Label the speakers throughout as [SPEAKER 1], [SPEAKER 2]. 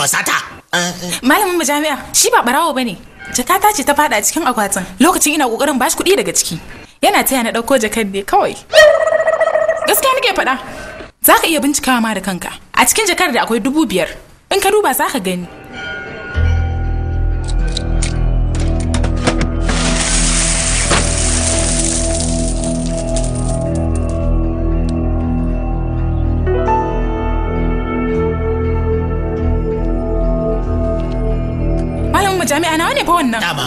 [SPEAKER 1] wa sata.
[SPEAKER 2] Malamin majami'a shi ba barawo bane. Jakata ce ta fada cikin akwatin lokacin ina kokarin bashi kuɗi daga ciki. Yana taya na ɗauko jakar ne kawai. Gaskiya nake faɗa. Za ka iya bincikawa ma da kanka. A cikin jakar da akwai 5,000. In ka duba za ka gani. Malamin jami'a nawa ne fa wannan?
[SPEAKER 1] Dama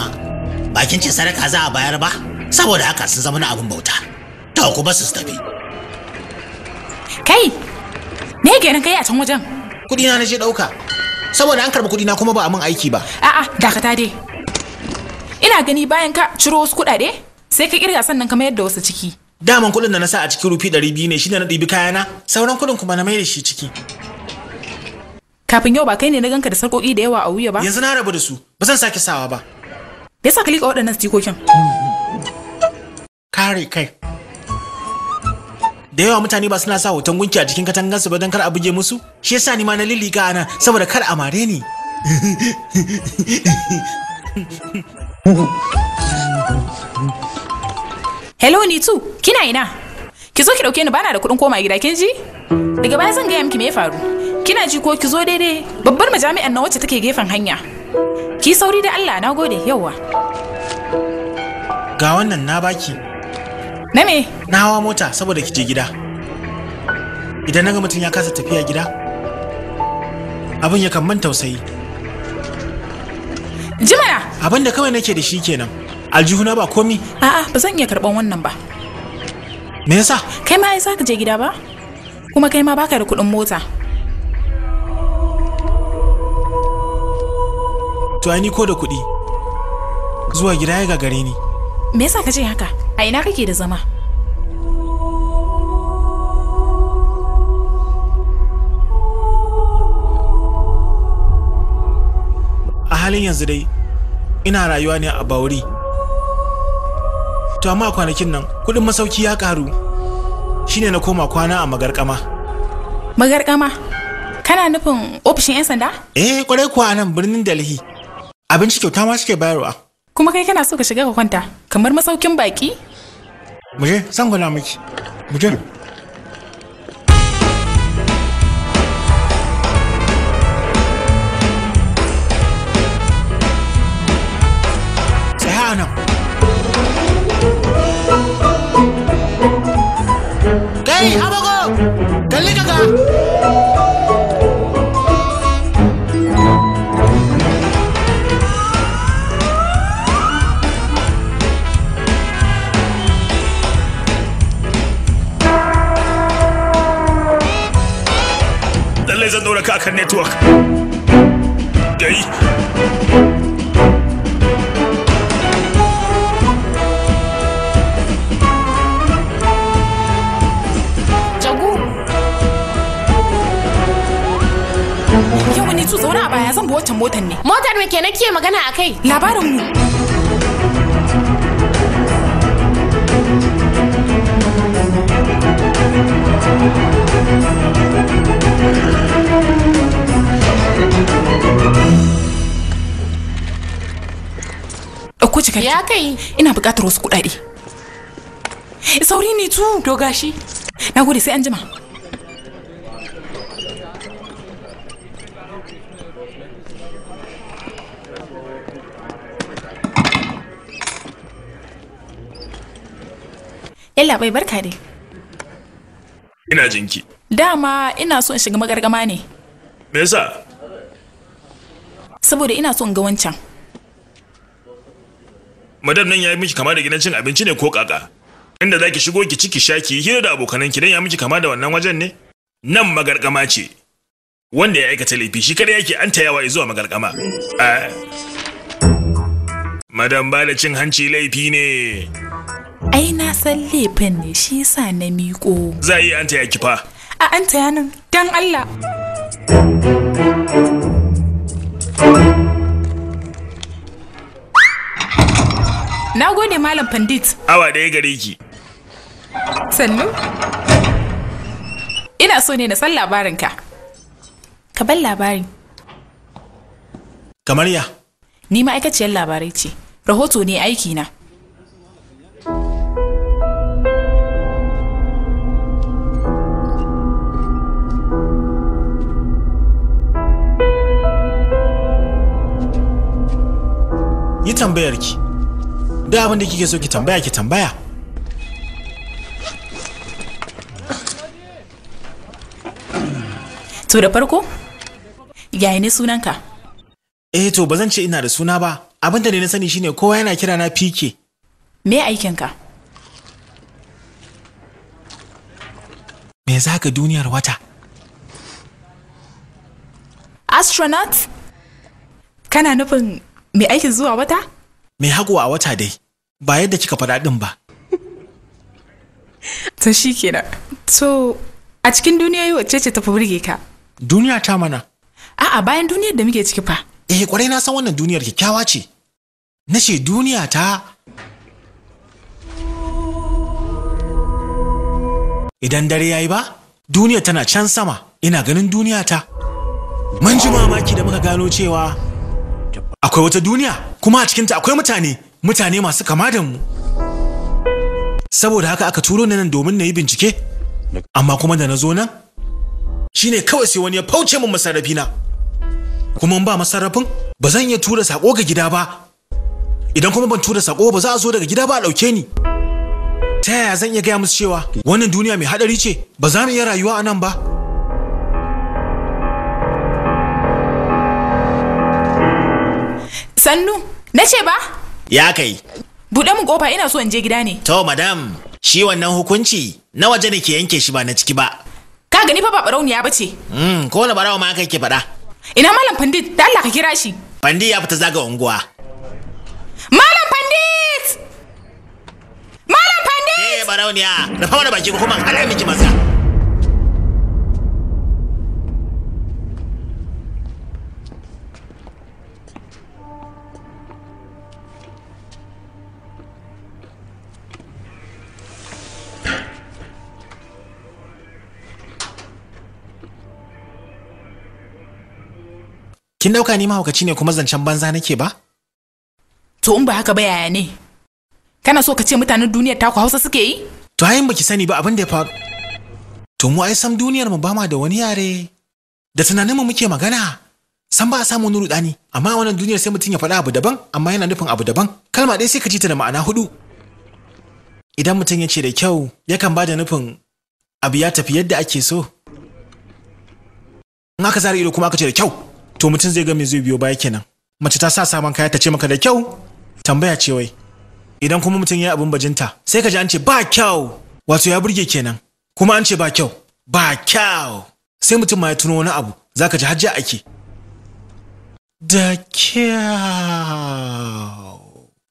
[SPEAKER 1] bakin ce sadaka za a bayar ba, saboda haka sun zama na abin bauta. To ku basu su tafi.
[SPEAKER 2] Kai, me kenan kai a can wajen?
[SPEAKER 3] Kudi na naje dauka. Saboda an karbi kudi na kuma ba a min aiki ba.
[SPEAKER 2] A'a, dakata dai. Ina gani bayan ka ciro wasu kudade, sai ka kirga sannan ka mayar da wasu ciki.
[SPEAKER 3] Daman kudin da na sa a cikin rufi 200 ne, shine na ɗibi kayana, sauran kudin kuma na mai da shi ciki.
[SPEAKER 2] Kafin yau ba kai ne na ganka da sarƙoƙi da yawa a wuya ba?
[SPEAKER 3] Yanzu na rabu da su, ba zan sake sawa ba.
[SPEAKER 2] Me yasa ka liƙa waɗannan stikokin?
[SPEAKER 3] Kare kai. Da yawa mutane ba suna sa hoton gunki a jikin katangansu ba don kar a buge musu? Shi yasa ni ma na lillika ana saboda kar a mare ni.
[SPEAKER 2] Hello ni tu, kina ina? Ki zo ki dauke ni, bana da kuɗin koma gida, kin ji? Daga baya zan gaya miki me ya faru. Kina ji ko ki zo daidai babbar majami'an na wacce take gefen hanya. Ki sauri da Allah, na gode, yauwa.
[SPEAKER 3] Ga wannan na baki.
[SPEAKER 2] Na me?
[SPEAKER 3] Na hawa mota saboda ki je gida. Idan naga mutum ya kasa tafiya gida, abin ya kan man tausayi.
[SPEAKER 2] Jimana!
[SPEAKER 3] Abin da kawai nake da shi kenan. Aljihuna ba komi.
[SPEAKER 2] A'a, ba zan iya karban wannan ba.
[SPEAKER 3] Me yasa?
[SPEAKER 2] Kai ma ai zaka je gida ba? Kuma kai ma baka da kuɗin mota.
[SPEAKER 3] To ai ni ko da kuɗi zuwa gida ya gagare ni.
[SPEAKER 2] Me yasa ka ce haka? A ina kake da zama?
[SPEAKER 3] A halin yanzu dai ina rayuwa ne a Bauri. To amma kwanakin nan kuɗin masauki ya ƙaru. Shine na koma kwana a Magarkama.
[SPEAKER 2] Magarkama? Kana nufin ofishin 'yan sanda?
[SPEAKER 3] Eh, kwarai kuwa, a nan birnin Delhi. Abinci kyauta ma suke bayarwa.
[SPEAKER 2] Kuma kai kana so ka shiga ka kwanta kamar masaukin baki?
[SPEAKER 3] Muje, zan gwada miki. Muje. Tsaya a nan. Kai, abago! Kalli ka ga!
[SPEAKER 4] Lallai zan ɗora ka akan network. Dai.
[SPEAKER 2] Jagu. Yau ni tu zauna a baya, zan bi waccan motar ne.
[SPEAKER 5] Motar me kenan kike magana a kai?
[SPEAKER 2] Labarin mu. Ɗauko cikar.
[SPEAKER 5] Ya kai.
[SPEAKER 2] Ina buƙatar wasu kuɗaɗe. Sauri ne tu.
[SPEAKER 5] To gashi.
[SPEAKER 2] Na gode, sai an jima. Yalla bai, barka dai.
[SPEAKER 4] Ina jinki.
[SPEAKER 2] Dama ina so in shiga magargama ne.
[SPEAKER 4] Me yasa?
[SPEAKER 2] Saboda ina so in ga wancan.
[SPEAKER 4] Madam nan ya yi miki kama da gidan cin abinci ne ko kaka? Inda za ki shigo ki ci ki sha ki yi hira da abokanan ki dan ya miki kama da wannan wajen ne? Nan magargama ce. Wanda ya aikata laifi shi kada yake an tayawa zuwa magargama. Madam ba da cin hanci laifi ne.
[SPEAKER 2] Ai na san laifin ne, shi yasa na miƙo.
[SPEAKER 4] Za a iya an taya ki fa.
[SPEAKER 2] A an taya nan dan Allah. Na gode Malam Pandit.
[SPEAKER 4] Awa ɗaya gare ki.
[SPEAKER 2] Sannu. Ina so ne na san labarinka. Ka bar labari.
[SPEAKER 3] Kamar ya?
[SPEAKER 2] Ni ma'aikaciyar labarai ce. Rahoto ne aiki na.
[SPEAKER 3] Yi tambayar ki. Duk abin da kike so ki tambaya ki tambaya.
[SPEAKER 2] To da farko, yaya ne sunanka?
[SPEAKER 3] Eh to ba zan ce ina da suna ba. Abin da ne na sani shine kowa yana kira na PK.
[SPEAKER 2] Me aikinka?
[SPEAKER 3] Me za ka duniyar wata?
[SPEAKER 2] Astronaut? Kana nufin mai aikin zuwa wata?
[SPEAKER 3] Mai hago a wata dai, ba yadda kika faɗa ɗin ba.
[SPEAKER 2] To shi kenan. To a cikin duniyoyi wacce ce tafi burge ka?
[SPEAKER 3] Duniya ta mana.
[SPEAKER 2] A'a bayan duniyar da muke ciki fa.
[SPEAKER 3] Eh kwarai na san wannan duniyar kyakkyawa ce. Na ce duniya ta. Idan dare yayi ba, duniya tana can sama. Ina ganin duniya ta. Mun ji mamaki da muka gano cewa akwai wata duniya kuma a cikinta akwai mutane, mutane masu kama da mu. Saboda haka aka turo ni nan domin na yi bincike. Amma kuma da na zo nan shine kawai sai wani ya fauce min masarrafi na. Kuma in ba masarrafin ba zan iya tura sako ga gida ba. Idan kuma ban tura sako ba za a zo daga gida ba a ɗauke ni. Ta yaya zan iya gaya musu cewa wannan duniya mai haɗari ce ba za mu iya rayuwa a nan ba?
[SPEAKER 2] Sannu, na ce ba?
[SPEAKER 1] Ya kai.
[SPEAKER 2] Buɗe min kofa ina so in je gida ne.
[SPEAKER 1] To madam, shi wannan hukunci na waje ne ke yanke shi ba na ciki ba.
[SPEAKER 2] Ka gani fa ba barauniya ba ce.
[SPEAKER 1] Ko wani barawa ma haka yake faɗa.
[SPEAKER 2] Ina Malam Pandit, da Allah ka kira shi.
[SPEAKER 1] Pandit ya fita zaga unguwa.
[SPEAKER 2] Malam Pandit! Malam Pandit!
[SPEAKER 1] Eh barauniya, rufa mana baki ko kuma in halar miki masa.
[SPEAKER 3] Kin dauka ni mahaukaci ne kuma zancen banza nake ba?
[SPEAKER 2] To in ba haka ba yaya ne? Kana so ka ce mutanen duniyar taku Hausa suke yi?
[SPEAKER 3] To ayin baki sani ba abin da ya faru. To mu ai sam duniyar mu ba ma da wani yare. Da tunanin mu muke magana. Sam ba a samu wani rudani. Amma a wannan duniyar sai mutum ya faɗa abu daban amma yana nufin abu daban. Kalma ɗaya sai ka ji ta da ma'ana hudu. Idan mutum ya ce da kyau yakan ba da nufin abu ya tafi yadda ake so. In aka zara ido kuma aka ce da kyau to mutum zai ga me zai biyo baya kenan. Mace ta sa sabon kaya ta ce maka da kyau tambaya ce wai. Idan kuma mutum ya yi abin bajinta sai ka ji an ce ba kyau wato ya burge kenan. Kuma an ce ba kyau ba kyau sai mutum ma ya tuno wani abu zaka ji hajja ake. Da kyau.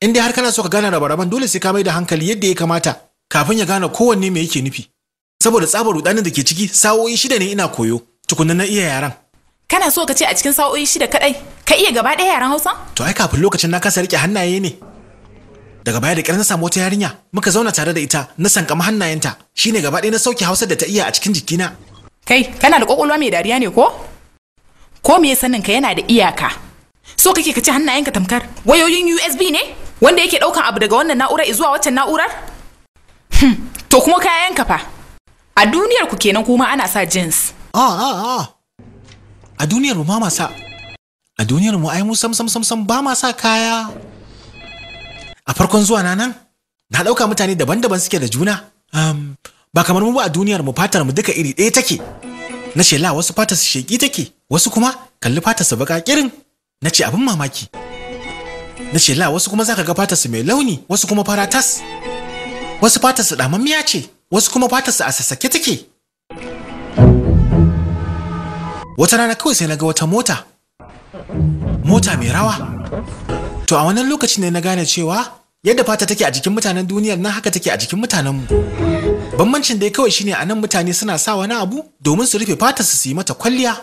[SPEAKER 3] In dai har kana so ka gane rabe-raben dole sai ka mai da hankali yadda ya kamata kafin ya gane kowanne me yake nufi. Saboda tsabar rudanin da ke ciki sa'o'i 6 ne ina koyo tukunna na iya yaran.
[SPEAKER 2] Kana so ka ce a cikin sa'o'i 6 kadai ka iya gaba ɗaya yaran Hausa?
[SPEAKER 3] To ai kafin lokacin na kasa rike hannaye ne. Daga baya da ƙyar na samu wata yarinya muka zauna tare da ita na sankama hannayenta shine gaba ɗaya na sauke Hausa da ta iya a cikin jikina.
[SPEAKER 2] Kai kana da kwakwalwa mai dariya ne ko? Ko me sanin ka yana da iyaka? So kake ka ci hannayenka tamkar wayoyin USB ne wanda yake ɗaukan abu daga wannan na'urar zuwa waccan na'urar? To kuma kayanka fa. A duniyar ku kenan kuma ana sa jeans.
[SPEAKER 3] A duniyar mu ba ma sa. A duniyar mu ai mu sam sam sam sam ba ma sa kaya. A farkon zuwa na nan na ɗauka mutane daban-daban suke da juna. Ba kamar mu ba a duniyar mu fatar mu duka iri ɗaya take. Na ce la wasu fatar su sheƙi take, wasu kuma kalli fatar su baƙa ƙirin. Na ce abin mamaki. Na ce la wasu kuma zaka ga fatar su mai launi, wasu kuma fara tas. Wasu fatar su ɗamammiya ce, wasu kuma fatar su a sassake take. Wata rana kawai sai na ga wata mota. Mota mai rawa. To a wannan lokacin ne na gane cewa yadda fata take a jikin mutanen duniyar nan haka take a jikin mutanenmu. Bambancin dai kawai shine a nan mutane suna sa wani abu domin su rufe fatar su yi mata kwalliya.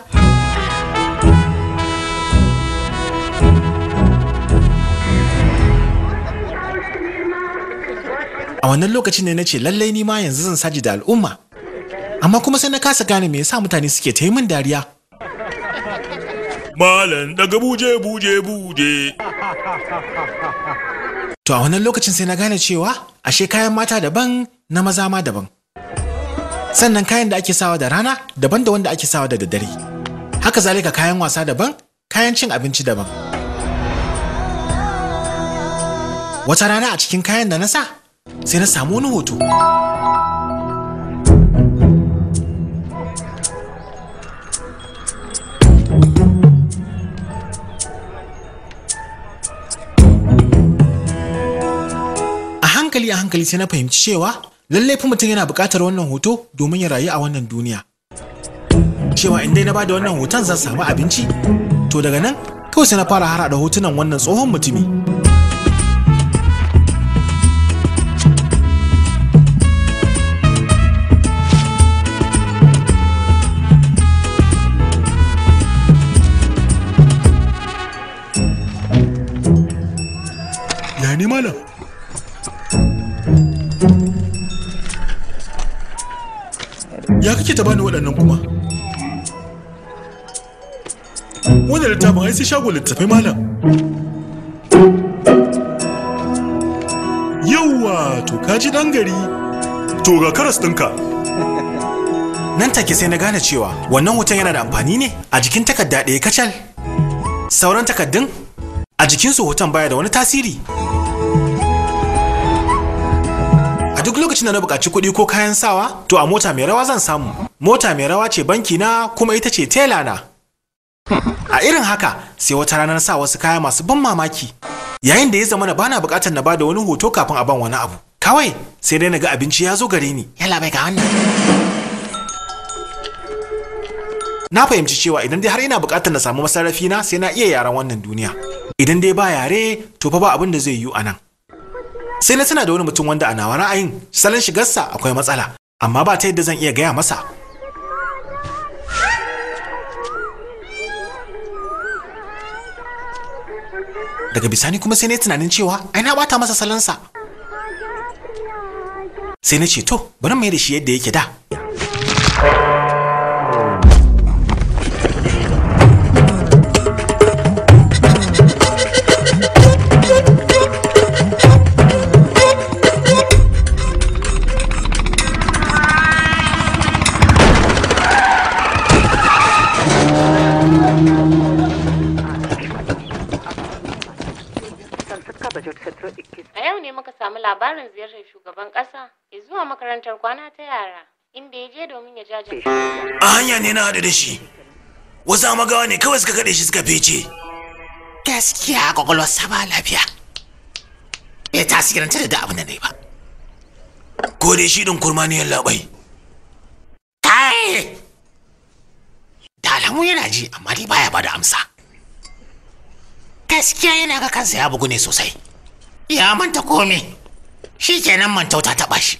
[SPEAKER 3] A wannan lokacin ne na ce lallai ni ma yanzu zan saji da al'umma. Amma kuma sai na kasa gane me yasa mutane suke ta yi min dariya.
[SPEAKER 4] Malam daga buje buje buje.
[SPEAKER 3] To a wannan lokacin sai na gane cewa ashe kayan mata daban na maza ma daban. Sannan kayan da ake sawa da rana daban da wanda ake sawa da daddare. Haka zalika kayan wasa daban, kayan cin abinci daban. Wata rana a cikin kayan da na sa, sai na samu wani hoto. A hankali sai na fahimci cewa lallai fa mutum yana buƙatar wannan hoto domin ya rayu a wannan duniya. Cewa in dai na bada wannan hoton zan samu abinci. To daga nan kawai sai na fara harhaɗa hotunan wannan tsohon mutumi.
[SPEAKER 4] Ya ne malam? Ya kake ta bani waɗannan kuma? Wannan littafin ai sai shago littafai malam. Yawwa, to ka ji ɗan gari. To ga karas ɗinka.
[SPEAKER 3] Nan take sai na gane cewa wannan hoton yana da amfani ne a jikin takarda ɗaya kacal. Sauran takardun a jikinsu hoton baya da wani tasiri. A duk lokacin da na buƙaci kuɗi ko kayan sawa, to a mota mai rawa zan samu. Mota mai rawa ce banki na kuma ita ce tela na. A irin haka sai wata rana na sa wasu kaya masu ban mamaki. Yayin da ya zama na bana buƙatar na bada wani hoto kafin a ban wani abu. Kawai sai dai na ga abinci ya zo gare ni. Yalla bai ga wannan. Na fahimci cewa idan dai har ina buƙatar na samu masarrafi na sai na iya yaren wannan duniya. Idan dai ba yare to fa ba abin da zai yiwu a nan. Sai na tuna da wani mutum wanda a nawa ra'ayin salon shigarsa akwai matsala, amma ba ta yadda zan iya gaya masa. Daga bisani kuma sai na yi tunanin cewa ai na bata masa salonsa. Sai na ce to bari mai da shi yadda yake da.
[SPEAKER 5] A yau ne muka samu labarin ziyartar shugaban ƙasa zuwa makarantar kwana ta yara, inda ya je domin ya jajanta.
[SPEAKER 4] A hanya ne na haɗu da shi. Wasu amagawa ne kawai suka kaɗe shi suka fece.
[SPEAKER 1] Gaskiya kwakwalwarsa ba lafiya. Bai tasirantar da abin da na yi ba.
[SPEAKER 4] Ko dai shi ɗin kurma ne yallaɓai.
[SPEAKER 1] Kai! Da alamu yana ji amma dai baya bada amsa. Gaskiya yana ga kansa ya bugu ne sosai. Ya manta komai. Shi kenan mantau ta taɓa shi.